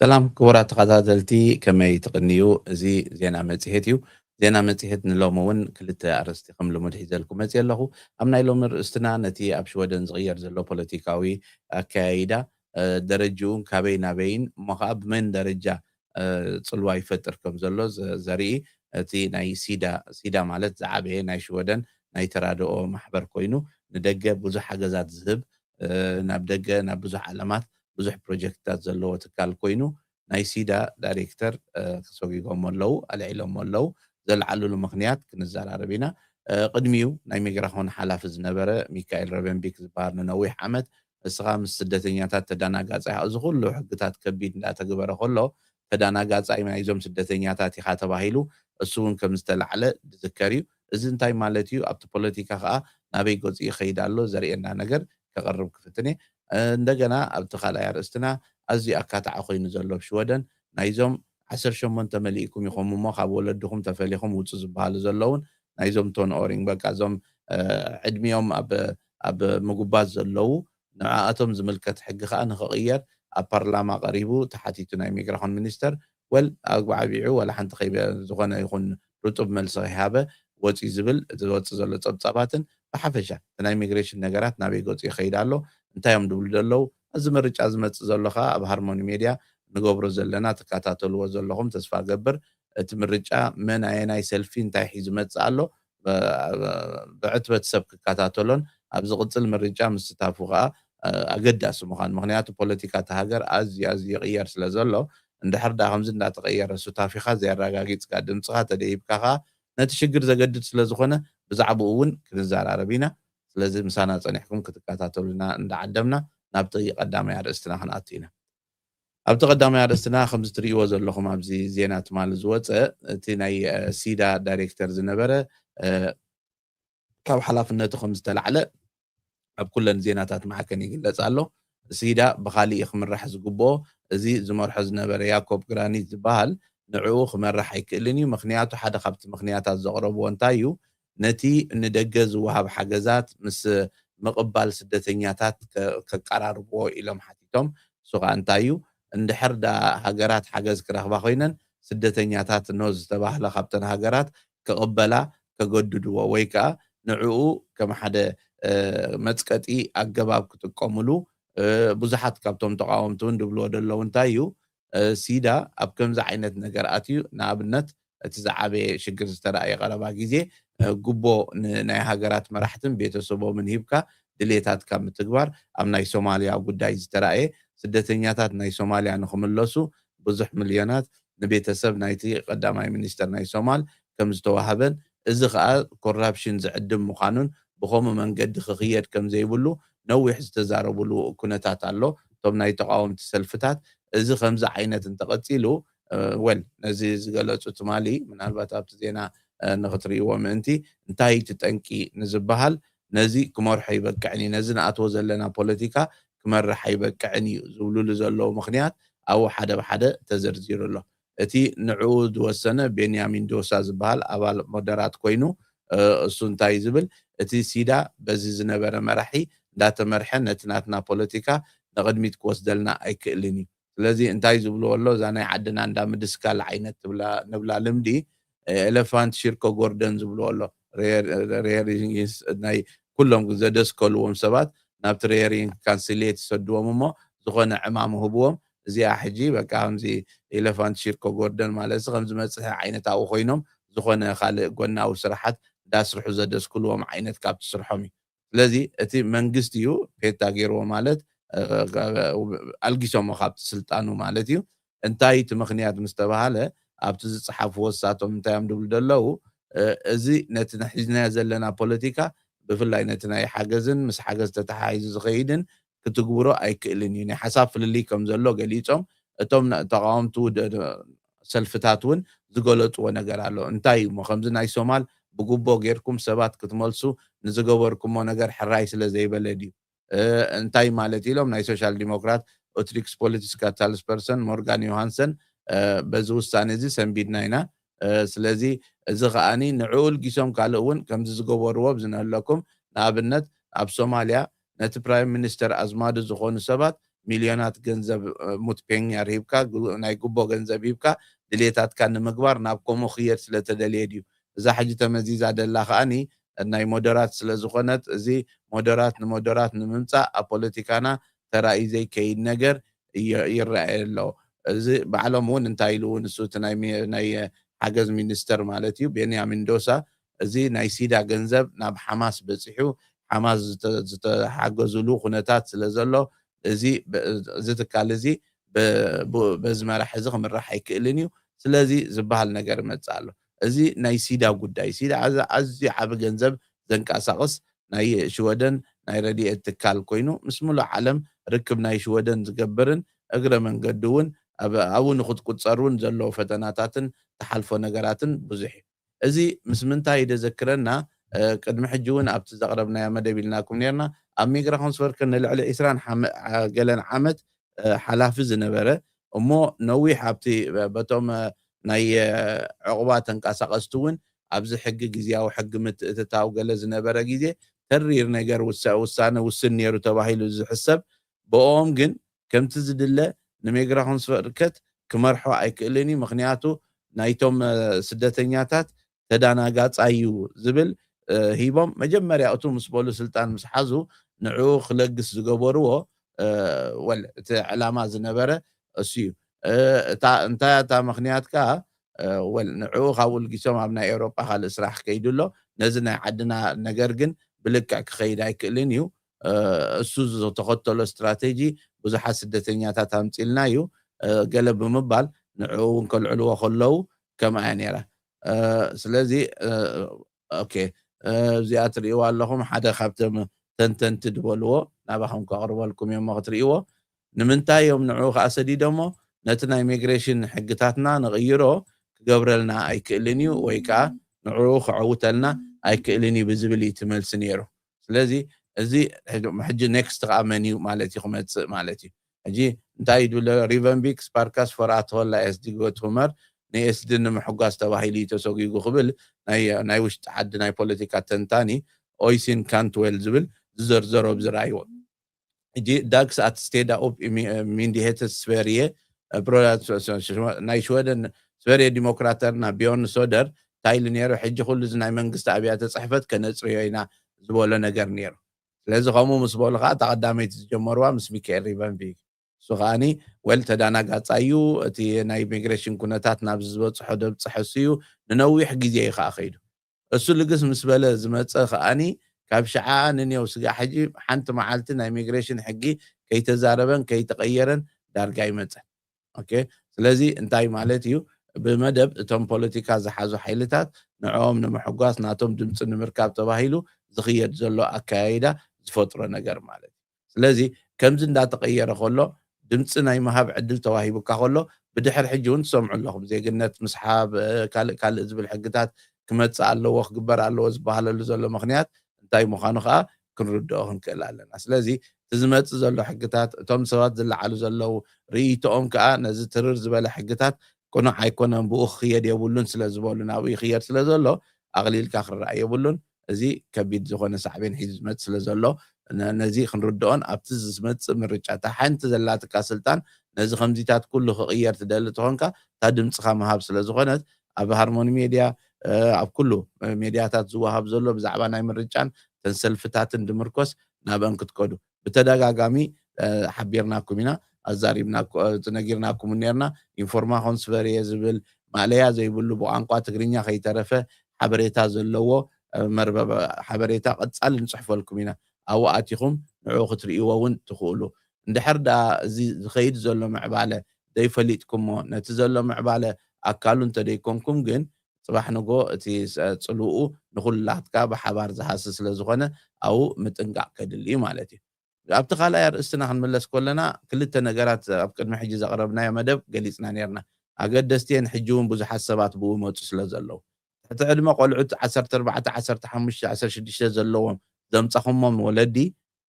ሰላም ክቡራት ተኸታተልቲ፣ ከመይ ትቕንዩ? እዚ ዜና መጽሔት እዩ። ዜና መጽሔት ንሎሚ እውን ክልተ ኣርእስቲ ከም ልሙድ ሒዘልኩም መጽየ ኣለኹ። ኣብ ናይ ሎሚ ኣርእስትና ነቲ ኣብ ሽወደን ዝቕየር ዘሎ ፖለቲካዊ ኣከያይዳ፣ እ፣ ደረጅኡን ካበይ ናበይን እሞ ኸዓ ብመን ደረጃ፣ እ፣ ጽልዋ ይፈጥር ከም ዘሎ ዘ-፣ ዘርኢ እቲ ናይ ሲዳ፣ ሲዳ ማለት ዝዓበየ ናይ ሽወደን ናይ ተራድኦ ማሕበር ኮይኑ ንደገ ብዙሕ ሓገዛት ዝህብ፣ እ፣ ናብ ደገ ናብ ብዙሕ ዓለማት ብዙሕ ፕሮጀክትታት ዘለዎ ትካል ኮይኑ ናይ ሲዳ ዳይሬክተር፣ እ፣ ተሰጒጎም ኣለዉ፣ ኣልዒሎም ኣለዉ። ዘልዓሉሉ ምኽንያት ክንዘራረብ ኢና። እ፣ ቅድሚኡ ናይ ሚግራኾን ሓላፊ ዝነበረ ሚካኤል ረበንቢክ ዝበሃል ንነዊሕ ዓመት እስኻ ምስ ስደተኛታት ተዳናጋጻይ፣ እዚ ኩሉ ሕግታት ከቢድ እንዳተግበረ ከሎ ተዳናጋጻይ ናይዞም ስደተኛታት ኢኻ ተባሂሉ እሱ እውን ከም ዝተላዕለ ዝዝከር እዩ። እዚ እንታይ ማለት እዩ? ኣብቲ ፖለቲካ ከኣ ናበይ ገጹ ይኸይድ ኣሎ ዘርእየና ነገር ከቕርብ ክፍትን እየ። እ፣ እንደገና ኣብቲ ካልኣይ ኣርእስትና ኣዝዩ ኣካታዒ ኮይኑ ዘሎ ኣብ ሽወደን ናይዞም ዓሰርተ ሸሞንተ መሊእኩም ኢኹም እሞ ካብ ወለድኹም ተፈሊኹም ውጹ ዝበሃሉ ዘለውን ናይዞም ቶን ኦሪንግ በቃ እዞም፣ እ፣ ዕድሚኦም ኣብ፣ ኣብ ምጉባዝ ዘለዉ ንዕኣቶም ዝምልከት ሕጊ ከኣ ንኽቕየር ኣብ ፓርላማ ቀሪቡ ተሓቲቱ ናይ ሚግራኾን ሚኒስተር ወል ኣብ ዓቢዑ ዋላ ሓንቲ ከይበ ዝኾነ ይኹን ርጡብ መልሲ ከይሃበ ወጺ ዝብል ዝወጽእ ዘሎ ጸብጻባትን ብሓፈሻ እቲ ናይ ሚግሬሽን ነገራት ናበይ ገጹ ይኸይድ ኣሎ እንታይ እዮም ድብሉ ዘለዉ እዚ ምርጫ ዝመጽእ ዘሎ ከኣ ኣብ ሃርሞኒ ሜድያ ንገብሮ ዘለና ትከታተልዎ ዘለኹም ተስፋ ገብር እቲ ምርጫ መን ኣየናይ ሰልፊ እንታይ ሒዙ መጽእ ኣሎ ብ-፣ ብዕትበት ሰብ ክከታተሎን ኣብ ዝቕጽል ምርጫ ምስታፉ ከኣ፣ እ፣ ኣገዳሲ ምዃኑ። ምኽንያቱ ፖለቲካ እታ ሃገር ኣዝዩ፣ ኣዝዩ ይቕየር ስለ ዘሎ፣ እንድሕር ደኣ ከምዚ እንዳተቐየረ ሱታፊኻ ዘየረጋጊጽካ፣ ድምጽኻ ተደይብካ ከኣ ነቲ ሽግር ዘገድድ ስለ ዝኾነ ብዛዕባኡ እውን ክንዘራረብ ኢና። ስለዚ ምሳና ጸኒሕኩም ክትከታተሉና እንዳዓደምና ናብቲ ቀዳማይ ኣርእስትና ክንኣቱ ኢና። ኣብቲ ቀዳማይ ኣርእስትና ከምዚ ትርእይዎ ዘለኹም ኣብዚ ዜና ትማሊ ዝወጸ እቲ ናይ፣ እ፣ ሲዳ ዳይሬክተር ዝነበረ፣ እ፣ ካብ ሓላፍነቱ ከም ዝተላዕለ ኣብ ኩለን ዜናታት ማዕከን ይግለጽ ኣሎ። ሲዳ ብኻሊእ ክምራሕ ዝግብኦ፣ እዚ ዝመርሖ ዝነበረ ያኮብ ግራኒት ዝበሃል ንዕኡ ክመራሕ ኣይክእልን እዩ። ምኽንያቱ ሓደ ካብቲ ምኽንያታት ዘቕረብዎ እንታይ እዩ? ነቲ ንደገ ዝወሃብ ሓገዛት ምስ ምቕባል ስደተኛታት ከ-፣ ከቀራርብዎ ኢሎም ሓቲቶም። እሱ ኸኣ እንታይ እዩ? እንድሕር ደኣ ሃገራት ሓገዝ ክረኽባ ኮይነን ስደተኛታት ኖ ዝተባህለ ካብተን ሃገራት ክቕበላ ከገድድዎ ወይ ከኣ ንዕኡ ከም ሓደ፣ እ፣ መጽቀጢ ኣገባብ ክጥቀምሉ፣ እ፣ ብዙሓት ካብቶም ተቓወምቲ እውን ድብልዎ ደለዉ እንታይ እዩ? እ፣ ሲዳ ኣብ ከምዚ ዓይነት ነገር ኣትዩ ንኣብነት እቲ ዝዓበየ ሽግር ዝተራእየ ቀረባ ግዜ፣ እ፣ ጉቦ ን-፣ ናይ ሃገራት መራሕትን ቤተሰቦምን ሂብካ ድሌታትካ ምትግባር ኣብ ናይ ሶማልያ ጉዳይ ዝተራእየ ስደተኛታት ናይ ሶማልያ ንኽምለሱ ብዙሕ ሚልዮናት ንቤተሰብ ናይቲ ቀዳማይ ሚኒስተር ናይ ሶማል ከም ዝተዋህበን እዚ ኸኣ ኮራፕሽን ዝዕድም ምዃኑን ብኸምኡ መንገዲ ክኽየድ ከም ዘይብሉ ነዊሕ ዝተዛረብሉ ኩነታት ኣሎ። እቶም ናይ ተቓወምቲ ሰልፍታት እዚ ከምዚ ዓይነት እንተቐጺሉ፣ እ፣ ወል ነዚ ዝገለጹ ትማሊ ምናልባት ኣብቲ ዜና፣ እ፣ ንኽትርእይዎ ምእንቲ እንታይ እቲ ጠንቂ ንዝበሃል ነዚ ክመርሖ ይበቅዕን እዩ፣ ነዚ ንኣትዎ ዘለና ፖለቲካ ክመርሕ ኣይበቅዕን እዩ ዝብሉሉ ዘለዉ ምኽንያት ኣብኡ ሓደ ብሓደ ተዘርዚሩ ኣሎ። እቲ ንዕኡ ዝወሰነ ቤንያሚን ዶሳ ዝበሃል ኣባል ሞደራት ኮይኑ፣ እ፣ እሱ እንታይ ዝብል፣ እቲ ሲዳ በዚ ዝነበረ መራሒ እንዳተመርሐ ነቲ ናትና ፖለቲካ ንቕድሚት ክወስደልና ኣይክእልን እዩ። ስለዚ እንታይ ዝብልዎ ኣሎ፣ እዛ ናይ ዓድና እንዳ ምድስካል ዓይነት ትብላ፣ ንብላ ልምዲ፣ እ፣ ኤለፋንት ሽርኮ ጎርደን ዝብልዎ ኣሎ። ሬር-፣ ሬር-፣ ናይ ኩሎም ዘደስከልዎም ሰባት ናብቲ ሬሪንግ ካንስሌት ይሰድዎም እሞ ዝኾነ ዕማም ህብዎም። እዚኣ ሕጂ በቃ ከምዚ ኤለፋንት ሽርኮ ጎርደን ማለት እዚ ከምዚ መጽሔ ዓይነት ኣብኡ ኮይኖም ዝኾነ ካልእ ጎናዊ ስራሓት እንዳስርሑ ዘደስክልዎም ዓይነት ካብቲ ስርሖም እዩ። ስለዚ እቲ መንግስቲ እዩ ፔታ ገይርዎ ማለት፣ እ፣ ኣልጊሶሞ ካብቲ ስልጣኑ ማለት እዩ። እንታይ እቲ ምኽንያት ምስ ተባሃለ ኣብቲ ዝጸሓፍዎ እሳቶም እንታይ እዮም ድብሉ ደለዉ? እ፣ እዚ ነቲ ሒዝናዮ ዘለና ፖለቲካ ብፍላይ ነቲ ናይ ሓገዝን ምስ ሓገዝ ተተሓሒዙ ዝኸይድን ክትግብሮ ኣይክእልን እዩ። ናይ ሓሳብ ፍልልይ ከም ዘሎ ገሊጾም እቶም ና-፣ ተቓወምቲ ውደ-፣ ሰልፍታት እውን ዝገለጽዎ ነገር ኣሎ። እንታይ እዩ እሞ ከምዚ ናይ ሶማል ብጉቦ ጌርኩም ሰባት ክትመልሱ ንዝገበርኩሞ ነገር ሕራይ ስለ ዘይበለ ድዩ? እ፣ እንታይ ማለት ኢሎም ናይ ሶሻል ዲሞክራት ኦትሪክስ ፖለቲስካ ታልስፐርሰን ሞርጋን ዮሃንሰን፣ እ፣ በዚ ውሳኔ እዚ ሰንቢድና ኢና። እ፣ ስለዚ እዚ ከኣኒ ንዕኡ ልጊሶም ካልእ እውን ከምዚ ዝገበርዎ ብዝነለኩም ንኣብነት ኣብ ሶማልያ ነቲ ፕራይም ሚኒስተር ኣዝማዱ ዝኾኑ ሰባት ሚልዮናት ገንዘብ ሙት ፔኛር ሂብካ፣ ናይ ጉቦ ገንዘብ ሂብካ ድሌታትካ ንምግባር ናብ ከምኡ ክየድ ስለተደልየ ድዩ? እዛ ሕጂ ተመዚዛ ደላ ከዓኒ ናይ ሞደራት ስለ ዝኾነት፣ እዚ ሞደራት ንሞደራት ንምምጻእ ኣብ ፖለቲካና ተራእዩ ዘይከይድ ነገር ይረኣየ ኣሎ። እዚ ባዕሎም እውን እንታይ ኢሉ እውን እሱ እቲ ናይ ሓገዝ ሚኒስተር ማለት እዩ ቤንያሚን ዶሳ፣ እዚ ናይ ሲዳ ገንዘብ ናብ ሓማስ በፂሑ፣ ሓማስ ዝተሓገዝሉ ኩነታት ስለ ዘሎ፣ እዚ ትካል እዚ በዚ መራሕ እዚ ክምራሕ ኣይክእልን እዩ። ስለዚ ዝበሃል ነገር መፅእ ኣሎ። እዚ ናይ ሲዳ ጉዳይ፣ ሲዳ ኣዝዩ ዓብ ገንዘብ ዘንቀሳቕስ ናይ ሽወደን ናይ ረድኤት ትካል ኮይኑ፣ ምስ ሙሉእ ዓለም ርክብ ናይ ሽወደን ዝገብርን እግረ መንገዱ እውን ኣብኡ ንክትቁፀር እውን ዘለዎ ፈተናታትን ትሓልፎ ነገራትን ብዙሕ እዩ። እዚ ምስ ምንታይ እዩ ዘዘክረና? ቅድሚ ሕጂ እውን ኣብቲ ዘቕረብናዮ መደብ ኢልናኩም ነርና። ኣብ ሚግራኾንስቨርከ ንልዕሊ ዒስራን ገለን ዓመት ሓላፊ ዝነበረ፣ እሞ ነዊሕ ኣብቲ በቶም ናይ ዕቑባ ተንቀሳቐስቲ እውን ኣብዚ ሕጊ ግዝያዊ ሕጊ ምትእትታው ገለ ዝነበረ ግዜ ተሪር ነገር ውሳነ ውስን ነይሩ ተባሂሉ ዝሕሰብ፣ ብኦም ግን ከምቲ ዝድለ ንሜግራኾንስቨርከት ክመርሖ ኣይክእልን እዩ። ምክንያቱ ናይቶም ስደተኛታት ተዳናጋጻ እዩ ዝብል ሂቦም፣ መጀመርያ እቱ ምስ በሉ ስልጣን ምስ ሓዙ ንዕኡ ክለግስ ዝገበርዎ ወል እቲ ዕላማ ዝነበረ እሱ እዩ። እንታይ እታ ምክንያት ከኣ ወል ንዕኡ ካብኡ ልጊሶም ኣብ ናይ ኤውሮጳ ካልእ ስራሕ ከይዱ ኣሎ። ነዚ ናይ ዓድና ነገር ግን ብልክዕ ክኸይድ ኣይክእልን እዩ። እሱ ዝተኸተሎ ስትራቴጂ ብዙሓት ስደተኛታት ኣምፂልና እዩ ገለ ብምባል ንዕኡ እውን ከልዕልዎ ከለዉ ከምኣ እያ ነይራ። ስለዚ ኦኬ፣ እዚኣ ትርእይዋ ኣለኹም፣ ሓደ ካብቶም ተንተንቲ ዝበልዎ ናባኹም ከቕርበልኩም እዮም ክትርእይዎ። ንምንታይ እዮም ንዕኡ ከኣ ሰዲዶሞ? ነቲ ናይ ሚግሬሽን ሕግታትና ንቕይሮ ክገብረልና ኣይክእልን እዩ ወይ ከኣ ንዕኡ ክዐውተልና ኣይክእልን እዩ ብዝብል እዩ እቲ መልሲ ነይሩ። ስለዚ እዚ ሕጂ ኔክስት ከኣ መን እዩ ማለት እዩ ክመፅእ ማለት እዩ። ሕጂ እንታይ እዩ ድብለ ሪቨንቢክ ስፓርካስ ፎር ኣትሆላ ኤስዲ ጎትሁመር ንኤስዲ ንምሕጓስ ተባሂሉ እዩ ተሰጒጉ ክብል ናይ ውሽጢ ዓዲ ናይ ፖለቲካ ተንታኒ ኦይሲን ካንትዌል ዝብል ዝዘርዘሮ ብዝረኣይዎ። ሕጂ ዳግስ ኣት ስቴዳ ኡፕ ሚንዲሄትስ ስቨርየ ናይ ሽወደን ስቨርየ ዲሞክራተርና ቢዮርን ሶደር እንታይ ኢሉ ነይሩ? ሕጂ ኩሉ እዚ ናይ መንግስቲ ኣብያተ ፅሕፈት ከነፅርዮ ኢና ዝበሎ ነገር ነይሩ። ስለዚ ከምኡ ምስ በሉ ከዓ እታ ቀዳመይቲ ዝጀመርዋ ምስ ሚካኤል ሪቨንቪግ እሱ ከዓኒ ወል ተዳናጋጻ እዩ። እቲ ናይ ኢሚግሬሽን ኩነታት ናብዚ ዝበፅሖ ደብፅሐ እሱ እዩ። ንነዊሕ ግዜ እዩ ከዓ ከይዱ። እሱ ልግስ ምስ በለ ዝመፀ ከዓኒ ካብ ሽዓ ንኔው ስጋ ሕጂ ሓንቲ መዓልቲ ናይ ኢሚግሬሽን ሕጊ ከይተዛረበን ከይተቐየረን ዳርጋ ይመፀ። ኦኬ፣ ስለዚ እንታይ ማለት እዩ? ብመደብ እቶም ፖለቲካ ዝሓዙ ሓይልታት ንዕኦም ንምሕጓስ ናቶም ድምፂ ንምርካብ ተባሂሉ ዝኽየድ ዘሎ ኣካያይዳ ዝፈጥሮ ነገር ማለት እዩ። ስለዚ ከምዚ እንዳተቐየረ ከሎ ድምፂ ናይ ምሃብ ዕድል ተዋሂቡካ ከሎ ብድሕር ሕጂ እውን ትሰምዑ ኣለኹም። ዜግነት ምስሓብ ካልእ ካልእ ዝብል ሕግታት ክመፅእ ኣለዎ ክግበር ኣለዎ ዝበሃለሉ ዘሎ ምክንያት እንታይ ምዃኑ ከዓ ክንርድኦ ክንክእል ኣለና። ስለዚ እቲ ዝመፅእ ዘሎ ሕግታት እቶም ሰባት ዝለዓሉ ዘለዉ ርእይቶኦም ከዓ ነዚ ትርር ዝበለ ሕግታት ቅኑዕ ኣይኮነን፣ ብኡ ክኽየድ የብሉን ስለ ዝበሉ ናብኡ ይኽየድ ስለ ዘሎ ኣቕሊልካ ክረኣ የብሉን። እዚ ከቢድ ዝኾነ ሳዕቤን ሒዙ ዝመፅእ ስለ ዘሎ ነዚ ክንርድኦን ኣብቲ ዝመፅእ ምርጫ እታ ሓንቲ ዘላትካ ስልጣን ነዚ ከምዚታት ኩሉ ክቕየር ትደሊ ተኾንካ እታ ድምፅኻ ምሃብ ስለ ዝኾነት ኣብ ሃርሞኒ ሜድያ ኣብ ኩሉ ሜድያታት ዝወሃብ ዘሎ ብዛዕባ ናይ ምርጫን ተንሰልፍታትን ድምርኮስ ናብአን ክትከዱ ብተደጋጋሚ ሓቢርናኩም ኢና፣ ኣዛሪብና ነጊርናኩም ነርና። ኢንፎርማ ኮንስቨርየ ዝብል ማእለያ ዘይብሉ ብቋንቋ ትግርኛ ከይተረፈ ሓበሬታ ዘለዎ መርበብ ሓበሬታ ቀጻሊ ንጽሕፈልኩም ኢና። ኣብኡ ኣቲኹም ንዕኡ ክትርእይዎ እውን ትኽእሉ። እንድሕር ደኣ እዚ ዝኸይድ ዘሎ ምዕባለ ዘይፈሊጥኩሞ፣ ነቲ ዘሎ ምዕባለ ኣካሉ እንተደይኮንኩም ግን ጽባሕ ንጎ እቲ ጽልውኡ ንኹላትካ ብሓባር ዝሃሲ ስለ ዝኾነ ኣብኡ ምጥንቃቕ ከድሊ እዩ ማለት እዩ። ኣብቲ ካልኣይ ኣርእስትና ክንምለስ ከለና ክልተ ነገራት ኣብ ቅድሚ ሕጂ ዘቕረብናዮ መደብ ገሊጽና ነርና። ኣገደስቲ እየን፣ ሕጂ እውን ብዙሓት ሰባት ብኡ ይመጹ ስለ ዘለዉ። ትሕቲ ዕድመ ቆልዑት ዓሰርተ ኣርባዕተ፣ ዓሰርተ ሓሙሽተ፣ ዓሰርተ ሽዱሽተ ዘለዎም ዘምጻኹሞም ወለዲ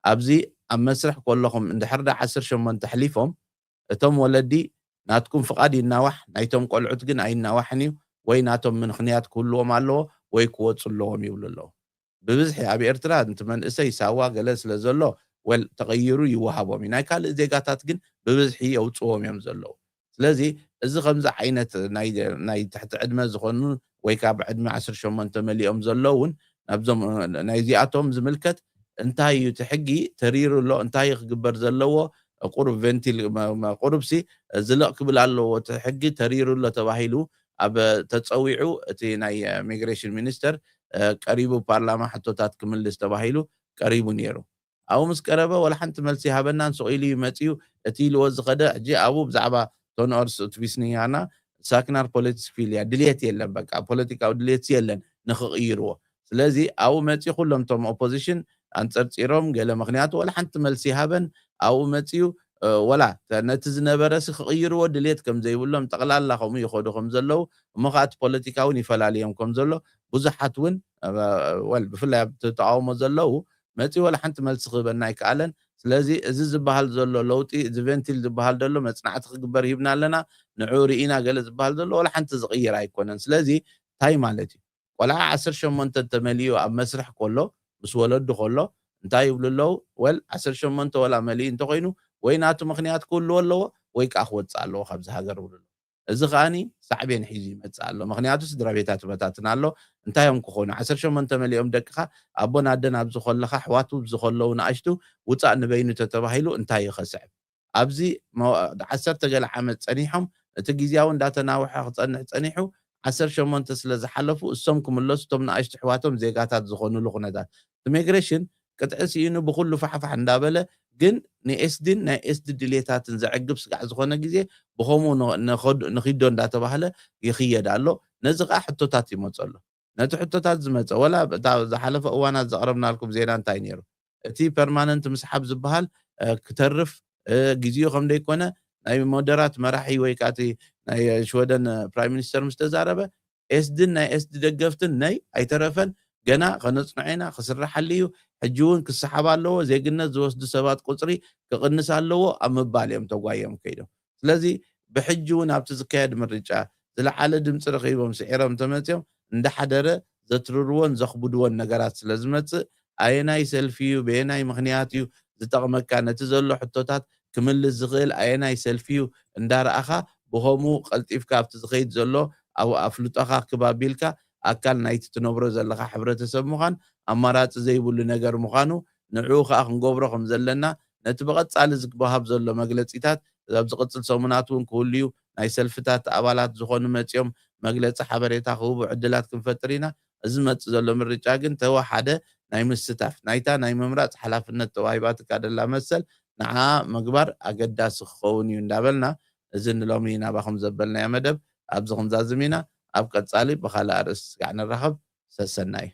ኣብዚ ኣብ መስርሕ ከለኹም እንድሕር ደኣ ዓሰርተ ሸሞንተ ኣሕሊፎም እቶም ወለዲ ናትኩም ፍቓድ ይናዋሕ፣ ናይቶም ቆልዑት ግን ኣይናዋሕን እዩ፣ ወይ ናቶም ምኽንያት ክህልዎም ኣለዎ ወይ ክወጹ ኣለዎም ይብሉ ኣለዉ። ብብዝሒ ኣብ ኤርትራ እቲ መንእሰይ ሳዋ ገለ ስለ ዘሎ ወል ተቐይሩ ይወሃቦም እዩ። ናይ ካልእ ዜጋታት ግን ብብዝሒ የውፅዎም እዮም ዘለዉ። ስለዚ እዚ ከምዚ ዓይነት ናይ ናይ ትሕቲ ዕድመ ዝኾኑ ወይ ከዓ ብዕድመ ዓሰርተ ሸሞንተ መሊኦም ዘለዉ እውን ናብዞም ናይዚኣቶም ዝምልከት እንታይ እዩ እቲ ሕጊ ተሪሩ ኣሎ፣ እንታይ እዩ ክግበር ዘለዎ፣ ቁሩብ ቬንቲል መ- መ- ቁሩብሲ ዝለቕ ክብል ኣለዎ፣ እቲ ሕጊ ተሪሩ ኣሎ ተባሂሉ ኣብ ተፀዊዑ እቲ ናይ ሚግሬሽን ሚኒስተር ቀሪቡ ፓርላማ ሕቶታት ክምልስ ተባሂሉ ቀሪቡ ነይሩ። ኣብኡ ምስ ቀረበ ወላ ሓንቲ መልሲ ይሃበናን ስቕ ኢሉ እዩ መፂኡ። እቲ ኢልዎ ዝኸደ ሕጂ ኣብኡ ብዛዕባ ቶንኦርስ ኡትቪስኒያና ሳክናር ፖለቲስክ ፊልያ ድልየት የለን፣ በቃ ፖለቲካዊ ድልየት የለን ንክቕይርዎ። ስለዚ ኣብኡ መፂኡ ኩሎም እቶም ኦፖዚሽን ኣንፀርፂሮም ገለ ምክንያቱ ወላ ሓንቲ መልሲ ይሃበን ኣብኡ መፂኡ ወላ ነቲ ዝነበረ ሲ ክቕይርዎ ድልየት ከም ዘይብሎም ጠቕላላ ከምኡ ይኸዱ ከም ዘለዉ እሞ ከዓ እቲ ፖለቲካ እውን ይፈላልዮም ከም ዘሎ ብዙሓት እውን ወል ብፍላይ ኣብ ተቃውሞ ዘለዉ መፂኡ ወላ ሓንቲ መልሲ ክህበና ኣይከኣለን። ስለዚ እዚ ዝበሃል ዘሎ ለውጢ እዚ ቬንቲል ዝበሃል ዘሎ መፅናዕቲ ክግበር ሂብና ኣለና፣ ንዑ ርኢና ገለ ዝበሃል ዘሎ ወላ ሓንቲ ዝቕይር ኣይኮነን። ስለዚ እንታይ ማለት እዩ? ቆልዓ ዓሰርተ ሸሞንተ እንተመሊኡ ኣብ መስርሕ ከሎ ምስ ወለዱ ከሎ እንታይ ይብሉ ኣለዉ? ወል ዓሰርተ ሸሞንተ ወላ መሊኡ እንተኮይኑ ወይ ናቱ ምክንያት ክህልዎ ኣለዎ ወይ ከዓ ክወፅእ ኣለዎ ካብዚ ሃገር ይብሉ ኣለዉ። እዚ ከዓኒ ሳዕቤን ሒዙ ይመፅእ ኣሎ። ምክንያቱ ስድራ ቤታት ይበታትን ኣሎ። እንታይ እዮም ክኾኑ? ዓሰርተ ሸሞንተ መሊኦም ደቅኻ ኣቦን ኣደን ኣብዚ ከለኻ ኣሕዋቱ ኣብዚ ከለዉ ንኣሽቱ ውፃእ ንበይኑ ተተባሂሉ እንታይ ይኸስዕብ? ኣብዚ መ- ዓሰርተ ገለ ዓመት ፀኒሖም እቲ ግዜያዊ እንዳተናውሐ ክፀንሕ ፀኒሑ ዓሰርተ ሸሞንተ ስለ ዝሓለፉ እሶም ክምለሱ እቶም ንኣሽቱ ኣሕዋቶም ዜጋታት ዝኾኑሉ ኩነታት እቲ ሚግሬሽን ቅጥዒ ስኢኑ ብኹሉ ፋሕፋሕ እንዳበለ ግን ንኤስዲን ናይ ኤስዲ ድሌታትን ዘዕግብ ስጋዕ ዝኾነ ግዜ ብኸምኡ ንኸዶ እንዳተባህለ ይኽየድ ኣሎ። ነዚ ከዓ ሕቶታት ይመፁ ኣሎ። ነቲ ሕቶታት ዝመፀ ወላ እታ ዝሓለፈ እዋናት ዘቕረብናልኩም ዜና እንታይ ነይሩ? እቲ ፐርማነንት ምስሓብ ዝበሃል ክተርፍ ግዜኡ ከም ደይኮነ ናይ ሞደራት መራሒ ወይ ከዓ ናይ ሽወደን ፕራይም ሚኒስተር ምስ ተዛረበ ኤስድን ናይ ኤስዲ ደገፍትን ነይ ኣይተረፈን ገና ከነፅንዖ ኢና፣ ክስራሓሉ እዩ፣ ሕጂ እውን ክሰሓብ ኣለዎ፣ ዜግነት ዝወስዱ ሰባት ቁፅሪ ክቕንስ ኣለዎ ኣብ ምባል እዮም ተጓዮም ከይዶም። ስለዚ ብሕጂ እውን ኣብቲ ዝካየድ ምርጫ ዝለዓለ ድምፂ ረኺቦም ስዒሮም ተመፅኦም እንዳሓደረ ዘትርርዎን ዘኽብድዎን ነገራት ስለ ዝመፅእ ኣየናይ ሰልፊ እዩ፣ በየናይ ምኽንያት እዩ ዝጠቕመካ፣ ነቲ ዘሎ ሕቶታት ክምልስ ዝኽእል ኣየናይ ሰልፊ እዩ እንዳረኣኻ ብኸምኡ ቀልጢፍካ ኣብቲ ዝኸይድ ዘሎ ኣብ ኣፍልጦኻ ክብ ኣቢልካ ኣካል ናይቲ ትነብሮ ዘለኻ ሕብረተሰብ ምዃን ኣማራፂ ዘይብሉ ነገር ምዃኑ ንዕኡ ከዓ ክንገብሮ ከም ዘለና ነቲ ብቐፃሊ ዝወሃብ ዘሎ መግለፂታት ኣብ ዝቕፅል ሰሙናት እውን ክህሉ እዩ ናይ ሰልፍታት ኣባላት ዝኾኑ መፂኦም መግለፂ ሓበሬታ ክህቡ ዕድላት ክንፈጥር ኢና። እዚ ዝመፅእ ዘሎ ምርጫ ግን ተወሓደ ናይ ምስታፍ ናይታ ናይ ምምራፅ ሓላፍነት ተዋሂባትካ ደላ መሰል ንዓ ምግባር ኣገዳሲ ክኸውን እዩ እንዳበልና እዚ ንሎሚ ናባኹም ዘበልናዮ መደብ ኣብዚ ክንዛዝም ኢና። ኣብ ቀፃሊ ብካልእ ኣርእስቲ ስጋዕ ንራኸብ። ሰሰናዩ።